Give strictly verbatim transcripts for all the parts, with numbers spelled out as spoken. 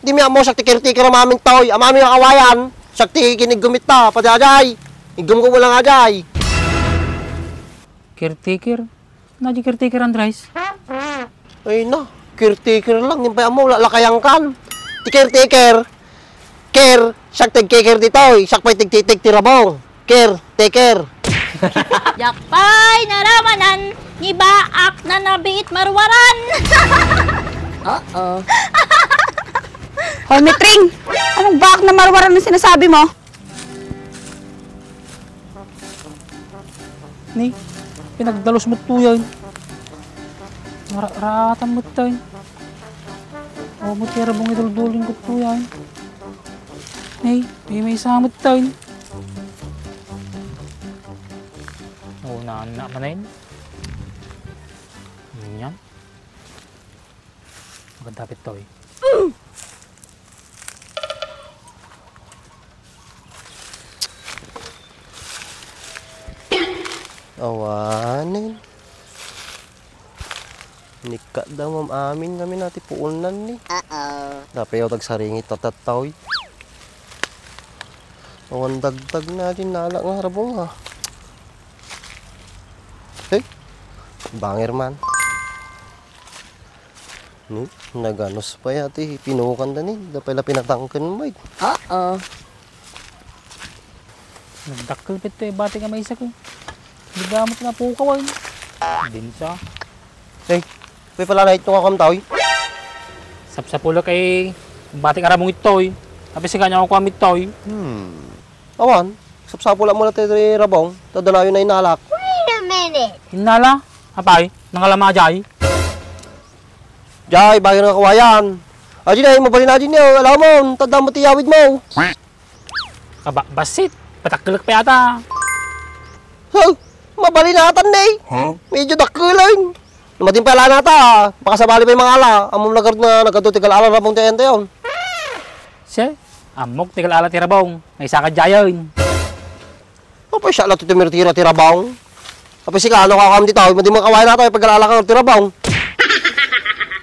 Dimi ammo, siak ti caretaker a mamin toy, a mamin a kawayan. Siak ti kiniggumit ta, padi ajay. Iggumgum lang ajay. Caretaker? Nadi caretaker, Andres? Ay na, caretaker lang, di pay ammo, lalakayan kan. Ti caretaker, care, siak ti agcare ditoy, siak pay ti agtitig ti rabong. Care, take care. Diak pay naramanan, ni baak na nabiit maruaran. Oo. Hoy, Mitring! Anong baak na maruaran ang sinasabi mo? Ni, pinagdalus met toy ay. Mara-, raatan met toy. O, met ti rabong iduldulin ko toy ay. Ni, may, may isa met toy. O, naan na man ay. Yan. Maganda pit toy. Awanen. Nikkat daw mam-amin kami na ti puulnan ni. Uh-oh. Dapat yaw tagsaringit tattattaw. Awan dagdag na din nala nga rabong ha. Hey, banger man. Ni, naganus pa ya ti pinukan da ni, da pala pinatangken mo eh. Oo. Nagdakkel pito eh, bati nga maysa ko. Di ba mo pinapukaw ay? Din sa. Eh, may pala na ito nga kamtaw eh. Sapsapulo kay bati nga rabong ito eh. Tapi si kanya ko kami ito eh. Hmm. Awan, sapsapula mo na ti rabong, ta danayo na inalak. Wait a minute. Innala? Apay, nangalama jay? Jay, bagay nga kawayan. Adi na, mabalin adi niya, alam mo, tanda mo ti yawid mo. Kaba, basit, patakkelek pa yata. Huh, mabalinatan ni. Huh? Medyo dakkelin. Lumating pa ala nata, baka sabali pa yung mga ala, amom nagad na, nagad ti gal-ala rabong ti ayan tayon. Siya, amok ti gal-ala ti rabong, nga isa ka jayon. Apay siya la ti tumirtira ti rabong. Apay si kano kakam di tao, madi mo kaway na tao, pag-alala ka ti rabong.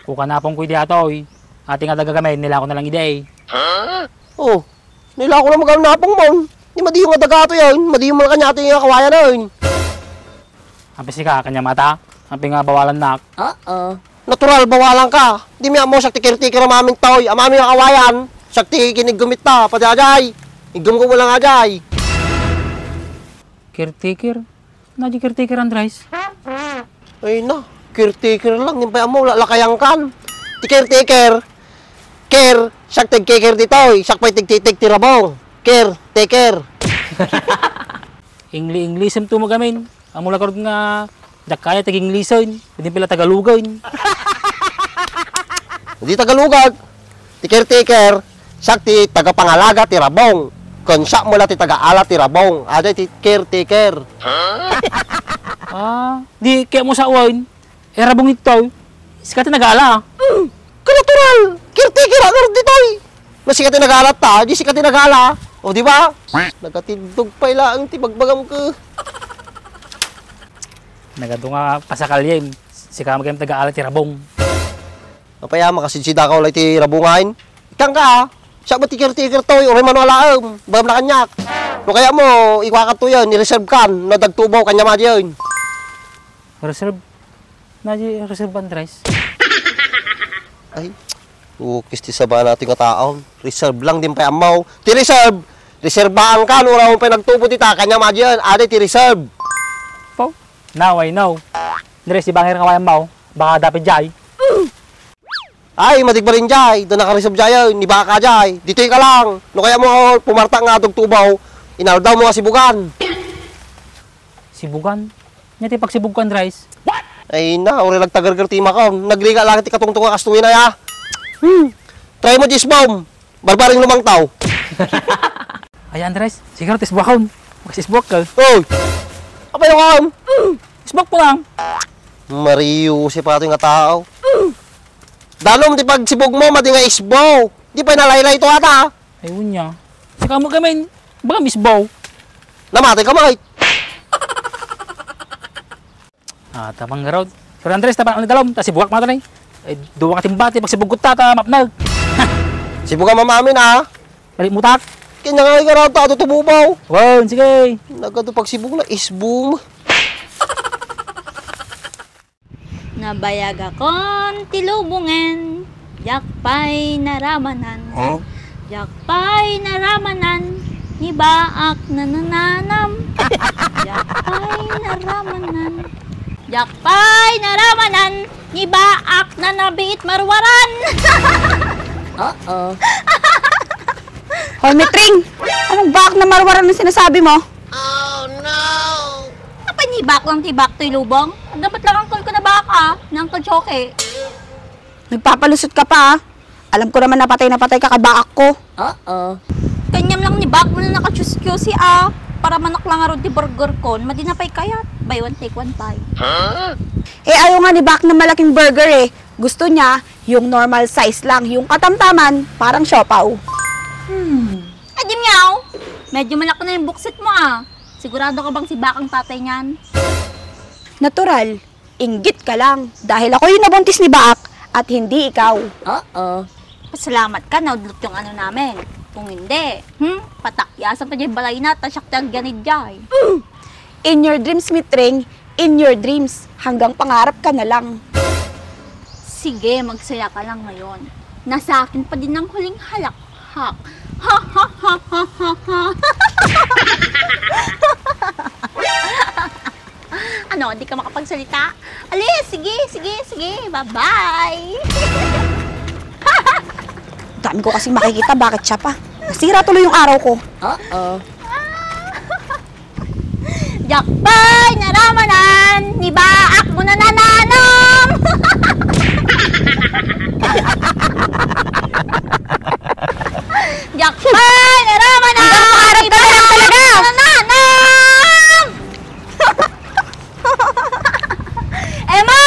Kuka napong ko di atoy. Ati nga dagagamay, nila ko na lang ide. Oh, nila ko na magal napong mo. Di madi yung nga daga to yun, madi yung mga kanya ati nga kawayan na yun. Apay si ka, kanya mata, apay nga bawalan nak. Oo. Natural, bawalan ka. Di mi ammo, siak ti caretaker a mamin toy, a mamin nga kawayan. Siak ti kiniggumit ta, padi ajay. Iggumgum lang ajay. Caretaker? Nadi caretaker, Andres? Ay na, caretaker lang, di pay ammo, lalakayan kan. Ti caretaker, care, siak ti agcare ditoy, siak pay ti agtitig ti rabong. Care, take care. Ingli-inglisem to magamin. Ammo la karud nga, diak kaya ti Inglisen, pwede pala Tagalogen. Di Tagalogag, ti caretaker, siak ti tagapangalaga ti rabong. Ken siak mo la ti tagaala ti rabong. Aday ti caretaker. Ah, di kaya mo sa uwan, eh, rabong ito, sika ti nagaala. Kanatural, caretaker ako ditoy. No sika ti nagaala ta, di sika ti nagaala. O, di ba? Nagatindog pay laeng ti bagbagam ko. Nagadu nga pasakalyem, sika magayam tagaala ti rabong. Apay a, makasidsidakaw lay ti rabongain. Ikkan ka, siya ba ti caretaker toy, uray mano alaem, bagam na kaniak. No kaya mo, ikuakan to yan, i-reserve kan, no dagtubaw, kanya madi yan. Reserve? Nadi reserve, Andres? Ay, ukis ti sabana ti nga taon. Reserve lang din pay ammaw. Ti reserve, reservaan ka, no raon pay nagtubo ti taka niya, madiyan. Aday ti reserve. Po? Now I know. Andres, di ba nga kaway ammaw? Baka dapit jay. Ay, madigbalin jay. Doon naka-reserve jay, ni baka jay. Ditoy ka lang. No kaya mo, pumarta nga adog tubaw. Inaldaw mo nga sibugan. Sibugan? Nya ti pagsibugko, Andres? Ay na, uray nagtagargar ti imakon. Nagrigat lang ti katungtungan kastoy na ya. Hmm. Try mo di isbom. Barbaring lumangtaw. Ay, Andres, siguro ti isbuakon. Magsisbuak ka. Oy! Apay ka? Isbuak mo lang. Mariyo si patoy nga tao. Danum ti pagsibug mo, madi nga isbo. Di pa nalaylay to ata. Ay, unya. Sika mo kami, baka misbaw. Namatay ka, Mike. Ah, tapang garod. Pero Andres, tapang ang dalom, ta sibuak mata ni. Ay, duwa ka timbati, pagsibugkot ta, ta mapnag. Ibuka mamamin, ah. Balik mutak. Kanya nga ikarata, ato tububaw. Wan, sige. Nagkado pagsibong na, isbong. Nabayagakon ti lubongen, diak pay naramanan. Huh? Diak pay naramanan, ni baak nanananam. Diak pay naramanan. Diak pay naramanan, ni baak nanabiit maruaran. Oo. Hoy, Mitring! Anong baak na maruaran ang sinasabi mo? Apay ni baak lang ti baak toy lubong? Dapat lang angkol ko na baak, ah, ni Uncle Choke. Nagpapalusot ka pa, ah. Alam ko naman napatay na patay ka kabaak ko. Oo. Kanyam lang ni baak mo na nakachuskyosi, ah. Para manok lang arod ti burger kon, madi na pay kayat. Buy one, take one pay. Eh, ayaw nga ni baak na malaking burger eh. Gusto niya, yung normal size lang, yung katamtaman, parang siopaw. Hmm. Ay, di meow. Medyo malaki na yung buksit mo, ah. Sigurado ka bang si baak ang tatay niyan? Natural. Inggit ka lang. Dahil ako yung nabuntis ni baak at hindi ikaw. Oo. Pasalamat ka, naudlot yung ano namin. Kung hindi, hmm, patakyasan ka dyan balay na, ta siak ti agyanid jay. In your dreams, Mitring. In your dreams. Hanggang pangarap ka na lang. Sige, magsaya ka lang ngayon. Nasa akin pa din ang huling halakhak. Ha, ha, ha, ha, ha, ha. Ano, di ka makapagsalita? Ali, sige, sige, sige. Bye-bye. Dami ko kasing makikita, bakit siya pa? Nasira tuloy yung araw ko. Oo. Diak pay naramanan, ni baak mo nanananam. Diak pay naramanan, hanggang pangarap ka na lang talaga. Ni baak mo nanananam. Emma,